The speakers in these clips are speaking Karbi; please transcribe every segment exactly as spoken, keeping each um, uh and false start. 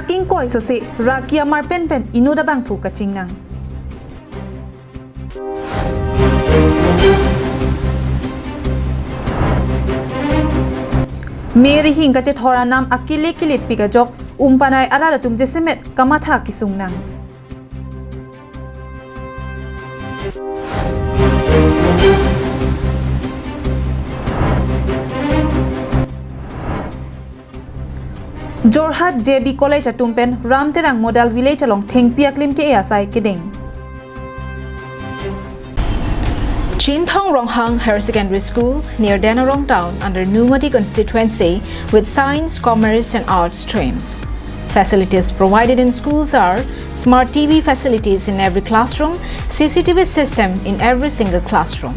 Ingkoi sose ra ki-amar pen pen inut abangphu kachingnang. Mei rihing kachethor anam akele kelitpik ajok umpanai arat atum jasemet kamatha kesungnang. Jorhat J B College atum pen Ram Terang Model Village along thengpi aklim ke-e asai kedeng. Chinthong Ronghang Higher Secondary School near Denarong Town under Nomati constituency with science, commerce and arts streams. Facilities provided in schools are smart T V facilities in every classroom, C C T V system in every single classroom.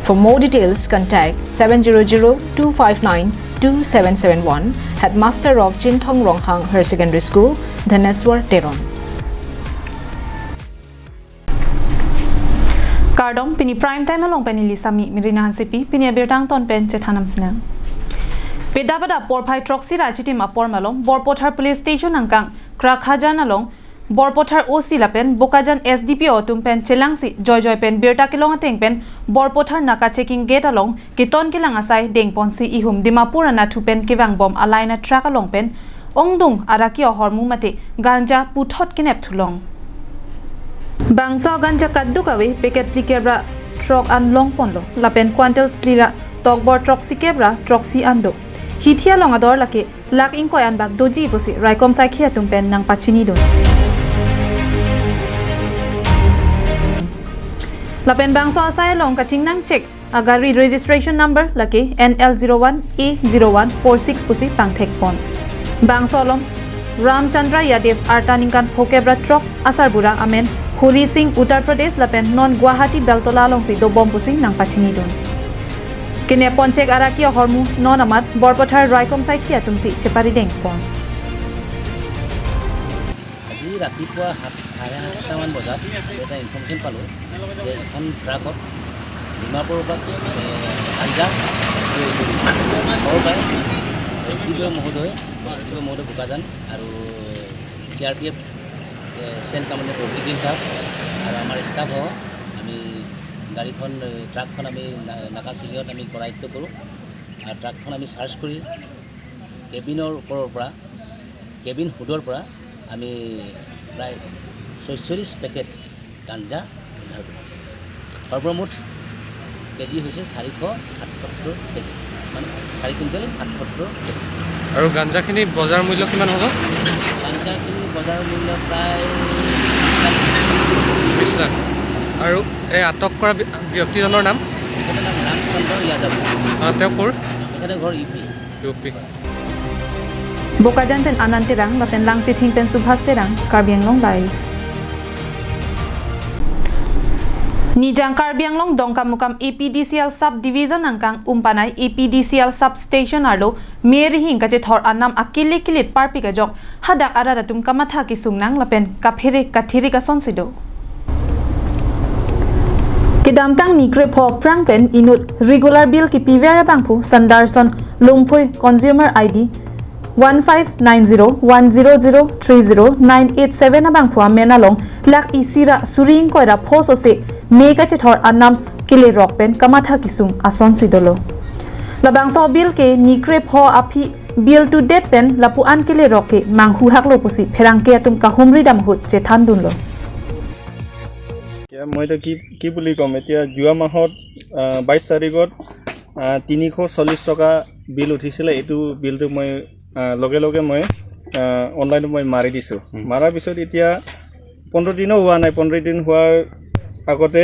For more details, contact seven zero zero two five nine two seven seven one, Headmaster of Chinthong Ronghang Higher Secondary School, Dhaneswar Teron. Kardom, pini Prime Time along pen neli Sami Mirina Hansepi, pini abirta angton pen chethanam sinang. Peda pada porphai throksi ra chitim apor malom, Borpathar Police Station angkang Krakhajan along, Borpathar O C lapen Bokajan S D P O atum pen chelangsi joijoi pen birta kelong ateng pen Borpathar Naka Checking Gate along keton kelang asai dengponsi ihum Dimapur anatthu pen kevangbom a-line a-truck along pen ongdung araki ahormu mate ganja puthot kenep thulong. Bangso ganja kaduk ave packet phlikep ra throk an longponlo lapen quintals phli ra tokbor throksikep ra throksi an do. Hithi along ador lake lakh ingkoi an bak doji pusi raikom saikhi atum pen nangpachinidun. Lapen bangso asai along kachingnang chek agari registration number lake N L zero one A zero one four six pusi pangthekpon. Bangso along Ramchandra Yadav arta ningkan phokep ra throk asarbura amen Hori Singh Uttar Pradesh lapen non Guwahati Beltola alongsi dobom pusi nangpachinidun. Kenepon chek araki ahormu non amat Borpathar raikom saikhi atumsi cheparidengpon. আজি ৰাতিপুৱা সাত, চাৰে সাতটামান বজাত আমি এটা ইনফৰমেশ্যন পালোঁ যে এখন ট্ৰাকত ডিমাপুৰৰ পৰা, এ, গাঞ্জা লৈ আহিছে। খবৰ পাই এছ ডি পি অ' মহোদয়, এছ ডি পি অ' মহোদয় বোকাজান আৰু চি আৰ পি এফ, এ, চেণ্ট কমাণ্ডেণ্ট ৰফিকুদ্দিন ছাৰ আৰু আমাৰ ষ্টাফসহ আমি গাড়ীখন, এ, ট্ৰাকখন আমি না-, নাকা চেকিঙত আমি কৰায়ত্ত কৰোঁ। আৰু ট্ৰাকখন আমি চাৰ্চ কৰি কেবিনৰ ওপৰৰ পৰা, কেবিন হুডৰ পৰা আমি প্ৰায় ছয়চল্লিছ পেকেট গাঞ্জা উদ্ধাৰ কৰিলোঁ। সৰ্বমুঠ কেজি হৈছে চাৰিশ সাতসত্তৰ কেজি, মানে চাৰি কুইণ্টেল সাতসত্তৰ কেজি। আৰু গাঞ্জাখিনি বজাৰ মূল্য কিমান হ'ব? গাঞ্জাখিনি বজাৰ মূল্য প্ৰায় বিশ লাখ। বিশ লাখ। আৰু এই আটক কৰা ব্য-, ব্যক্তিজনৰ নাম? তেখেতৰ নাম ৰামচন্দ্ৰ যাদৱ। আহ, তেওঁ ক'ৰ? তেখেতৰ ঘৰ U P. U P. Bokajan pen Anand Terang lapen Langchithing pen Subhas Terang, Karbi Anglong Live. Nijang Karbi Anglong Dongkamukam A P D C L Sub Division angkang umpanai A P D C L Sub Station arlo mei rihing kachethor anam akele kelit parpik ajok hadak arat atum kamatha kesungnang lapen kaphere kathirik asonsi do. Kedamtang ni krepho aphrang pen inut regular bill kepiver abangphu Sandarson Longphoi, consumer I D one five nine zero one zero zero three zero nine eight seven abangphu amen along lakh isi ra suri ingkoi ra pho sose mei kachethor anam kelerok pen kamatha kesung asonsi dolo. Labangso bill ke ni krepho aphi bill to date pen lapu-an kelerok ke manghuhaklo pusi pherangke atum kahumri dam ahut chethandunlo. এতিয়া মই এতিয়া কি, কি বুলি ক'ম, এতিয়া যোৱা মাহত, আহ, বাইছ তাৰিখত, আহ, তিনিশ চল্লিছ টকা বিল উঠিছিলে। এইটো বিলটো মই, আহ, লগে লগে মই, আহ, অনলাইনত মই মাৰি দিছোঁ। হুম। মাৰাৰ পিছত এতিয়া পোন্ধৰ দিনো হোৱা নাই। পোন্ধৰ দিন হোৱাৰ আগতে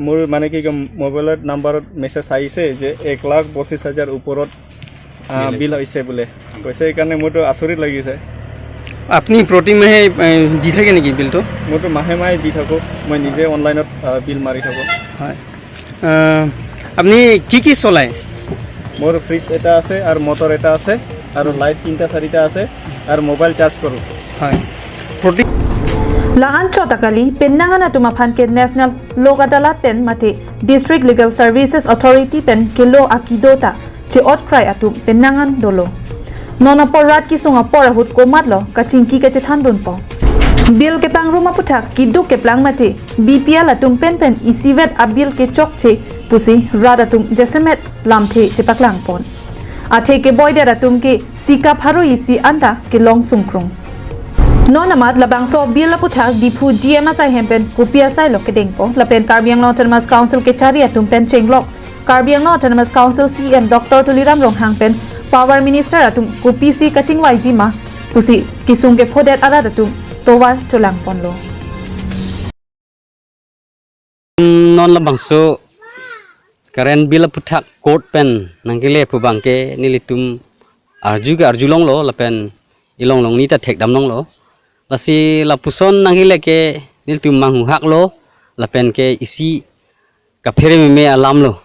মোৰ, মানে, কি ক'ম, মোবাইলত নাম্বাৰত মেছেজ আহিছে যে এক লাখ পঁচিছ হাজাৰ ওপৰত, আহ, বিল। বিল হৈছে বোলে। কৈছে, সেইকাৰণে মোৰতো আচৰিত লাগিছে। আপুনি প্ৰতি মাহে, এ, দি থাকে নেকি বিলটো? মইতো মাহে মাহে দি থাকোঁ। মই নিজে অনলাইনত, আহ, বিল মাৰি থাকোঁ। হয়। আহ, আপুনি কি কি চলায়? মোৰ ফ্ৰিজ এটা আছে আৰু মটৰ এটা আছে আৰু লাইট তিনিটা চাৰিটা আছে আৰু মোবাইল চাৰ্জ কৰোঁ। হয়। প্ৰতি La-an chot akali, penang an atum aphan ke National Lok Adalat pen mate District Legal Services Authority pen kelo akido ta che-otkrai atum penang an dolo. Non apor rat kesung apor ahut komatlo kachingki kachethandunpo. Bill kepangrum aputhak keduk keplang mate B P L atum penpen isivet abill kechokche pusi rat atum jasemet lamthe chepaklangpon. Athe keboidet atum ke sika pharo isi anta kelong sungkrung. Non amat labangso bill aputhak Diphu G M asai hem pen kopi asailo kedengpo lapen Karbi Anglong Autonomous Council kechari atum pen chenglok Karbi Anglong Autonomous Council C E M Doctor Tuliram Ronghang pen Power Minister atum kopisi kachingvaiji ma pusi kesung kephodet arat atum tovar cholangponlo. Non labangso current bill aputhak court pen nangkele pu abangke nelitum arju ke arjulonglo lapen ilong longni ta thekdamlonglo. Lasi lapuson nangkele ke nelitum manghuhaklo lapen ke isi kaphere meme alamlo.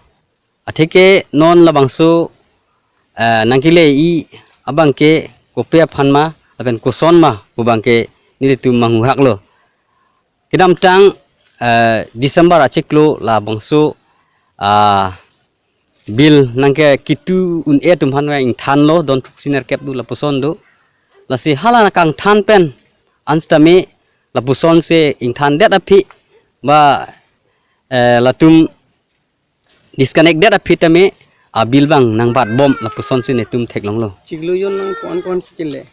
Atheke non labangso eh, nangkele-i abangke kopi aphan ma lapen koson ma pu abangke nelitum manghuhaklo. Kedamtang eh, December achiklo labangso ah, bill nangkekitu un-e atum aphan ingthanlo don throksi nerkep do lapuson do. Lasi hala nangkangthan pen anstame lapusonsi ingthandet aphi ba eh, latum disconnect det aphi tame abill abang nangbatbom lapusonsi netum theklonglo. Chiklo jon nang koan koan si kele?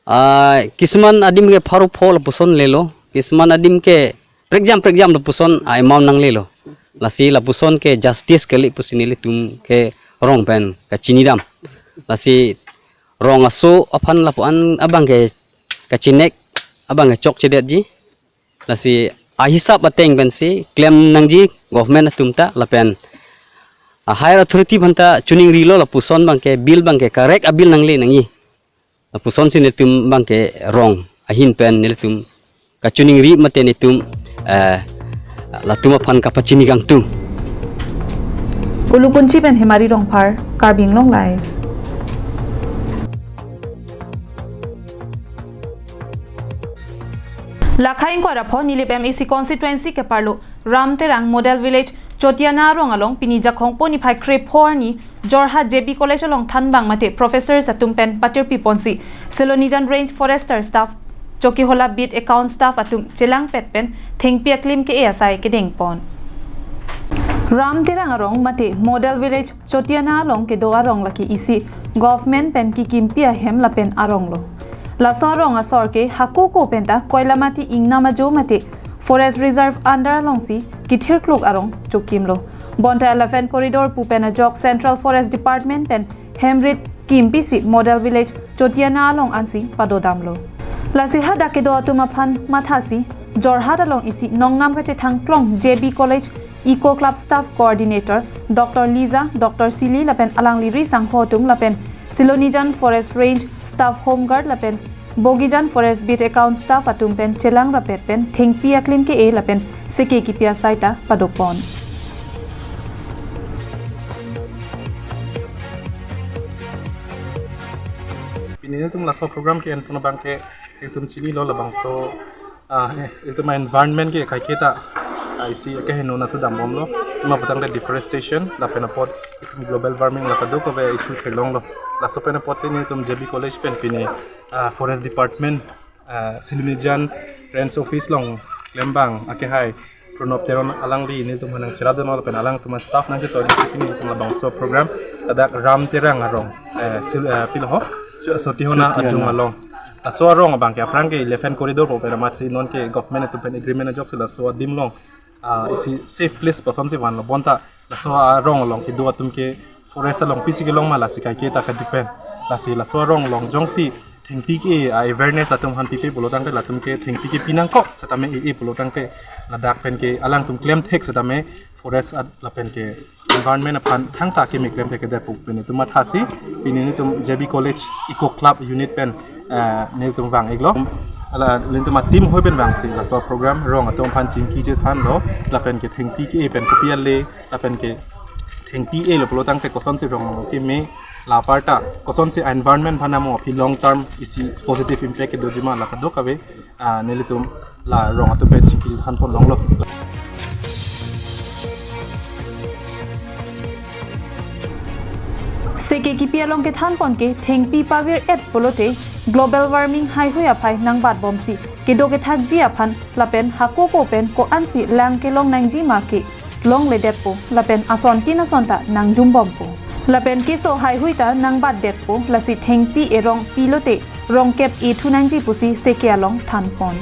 Ah, kisuman adim ke pharo pho lapuson lelo, kisuman adim ke prekjam prekjam lapuson a-amount nanglelo. Lasi lapuson ke justice kali pusi nelitum ke rong pen kachinidam. Lasi rong aso aphan lapu-an abangke kachinek abangke chokchedetji. Lasi ahisap ateng pensi klem nangji government atum ta lapen a-higher authority aphanta chiningrilo lapuson abangke bill abangke correct abill nangle nangji. Lapusonsi netum abangke rong ahin pen nelitum kachiningri mate netum eh, latum aphan kapachini kangtung. Ulukunchi pen Hemari Rongphar, Karbi Anglong Live. Lakha ingkoi ra pho Nilip M A C constituency keparlo Ram Terang Model Village Chotiana arong along pini Jakhong po niphai krepho arni Jorhat J B College along thanbang mate professors atum pen patirpi ponsi Silonijan Range Forester staff Chokihola beat account staff atum chelangpet pen thengpi aklim ke-e asai kedengpon. Ram Terang arong mate Model Village Chotiana along kedo arong lake isi government pen kekimpi ahem lapen aronglo. Laso arong asor ke hako ko penta Koilamati ingnam ajo mate Forest Reserve under alongsi kethirkluk arong chokimlo. Bonta Elephant Corridor pu pen ajok Central Forest Department pen hemrit kimpisi Model Village Chotiana along ansi padodamlo. Lasi hadak kedo atum aphan mathasi Jorhat along isi nongngam kachethang klong J B College Eco Club Staff Coordinator Doctor Liza, Doctor Sili lapen alangli ri sangho atum lapen Silonijan Forest Range Staff Home Guard lapen Bogijan Forest Beat Account Staff atum pen chelang rapet pen thengpi aklim ke-e lapen seke kipi asai ta padopon. Pini nelitum laso program ke-enpon abangke nelitum chinilo labangso ah, eh, nelitum environment ke kaiketa ah, isi keheno nangthu dambomlo. Ima putangte deforestation lapen apot nelitum global warming la kadokave issue theklonglo. Laso pen apotsi nelitum J B College pen pini ah, Forest Department ah, Silonijan Range Office along klembang akehai Pranab Teron alangli nelitum aphan nangcherapdunlo lapen alangtum staff nangchetoi nelitum labangso program ladak Ram Terang arong eh, sil, eh, pilo ho Cho- Chotihola adung along. Laso arong abangke aphrang ke Elephant Corridor pu pen amatsi non ke government atum pen agreement ajoksi laso adim along ah, isi safe place pusonsi vanlo bonta laso arong along kedo atum ke forest along pisi kelong ma lasi kaiketa kadepend. Lasi laso arong along jongsi thengpi ke ah, awareness atum aphan pipe pulo tangte latum ke thengpi ke pinangkok setame e-e pulo tangte ladak pen ke alangtum klemthek setame forest at lapen ke environment aphan thangta keme klemthek kedet pu pini nelitum mathasi pini nelitum J B College Eco Club Unit pen eh, nelitum vang-iklo. Ala nelitum a-team hoi pen vangsi laso program rong atum aphan chingki chethanlo lapen ke thengpi ke-e pen kopi ale lapen ke thengpi e-lo pulo tangte kosonsi rong keme la aparta kosonsi environment aphan amo aphi long term isi positive impact kedoji ma la kadokave ah, nelitum la rong atum pen chingki chethanpon longlo. Ke kipi along kethan pon ke thengpi pavir et pulote global warming haihui aphai nangbat bomsi kedo kethakji aphan lapen hako ko pen ko-ansi lang kelong nangji ma ke longledetpo lapen asontin ason ta nangjum bompo. Lapen keso haihui ta nangbatdetpo, lasi thengpi erong pilote rongkep ethu nangji pusi seke along than pon.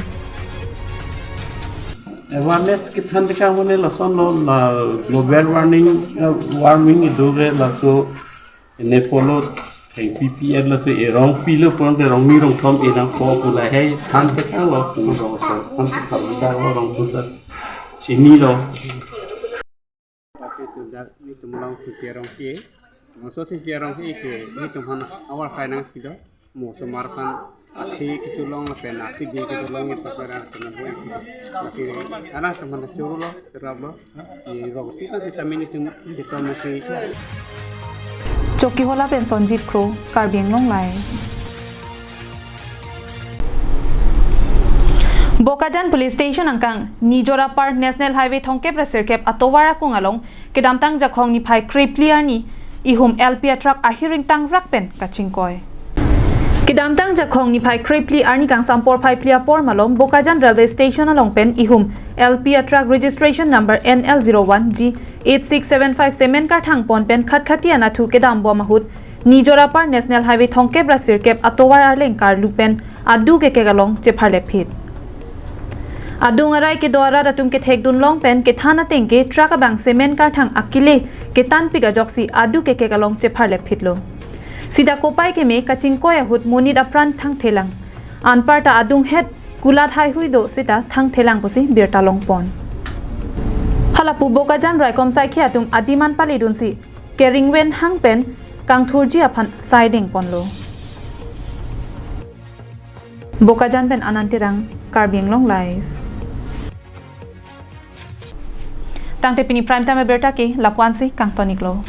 Awareness kethan tekang mane lason lo, la global warming, uh, warming idu ke laso ne polo thengpi pi et laso erong pilo pon ke rong ni rong thom enangpo pu lahei than tekang lo, pu rong so than tekang lo, rong pu sa chini lo. Tapi tu dak ni tu mulang tu pierong ki, maksud tu pierong ki ke ni tu mana awal kai nang sido. Mo somar pan athe ketulong lapen athe bi ketulong ni paparan kena boy. Tapi anak teman churu lo, terap lo. Di rok si kan kita mini tum kita masih. Chokihola pen Sonjit Kro, Karbi Anglong Live. Bokajan Police Station angkang Nijorapar National Highway thongkep ra sirkep atovar akung along kedamtang Jakhong niphai krepli arni ihum L P a truck ahir ingtang rak pen kachingkoi. Kedamtang Jakhong niphai krepli arni kangsam porphai phli apor malom Bokajan Railway Station along pen ihum L P a truck registration number N L zero one G eight six seven five cement karthang pon pen khatkhati anatthu kedam bom ahut Nijorapar National Highway thongkep ra sirkep atovar arleng karlu pen adu kekek along chepharlepphit. Adung arai kedo arat atum kethekdun long pen kethan ateng ke truck abang cement karthang akile ketanpik ajoksi adu kekek along chepharlepphitlo. Sita kopai keme kachingkoi ahut monit apran thangthelang. Anparta adung het kulat haihui do sita thangthelang pusi birta longpon. Halapu Bokajan raikom saikhi atum adiman palidunsi kering ven hang pen kangthurji aphan saideng ponlo. Bokajan pen Anand Terang, Karbi Anglong Live. Tangte pini prime time abirta ke lapu-ansi kangtoniklo.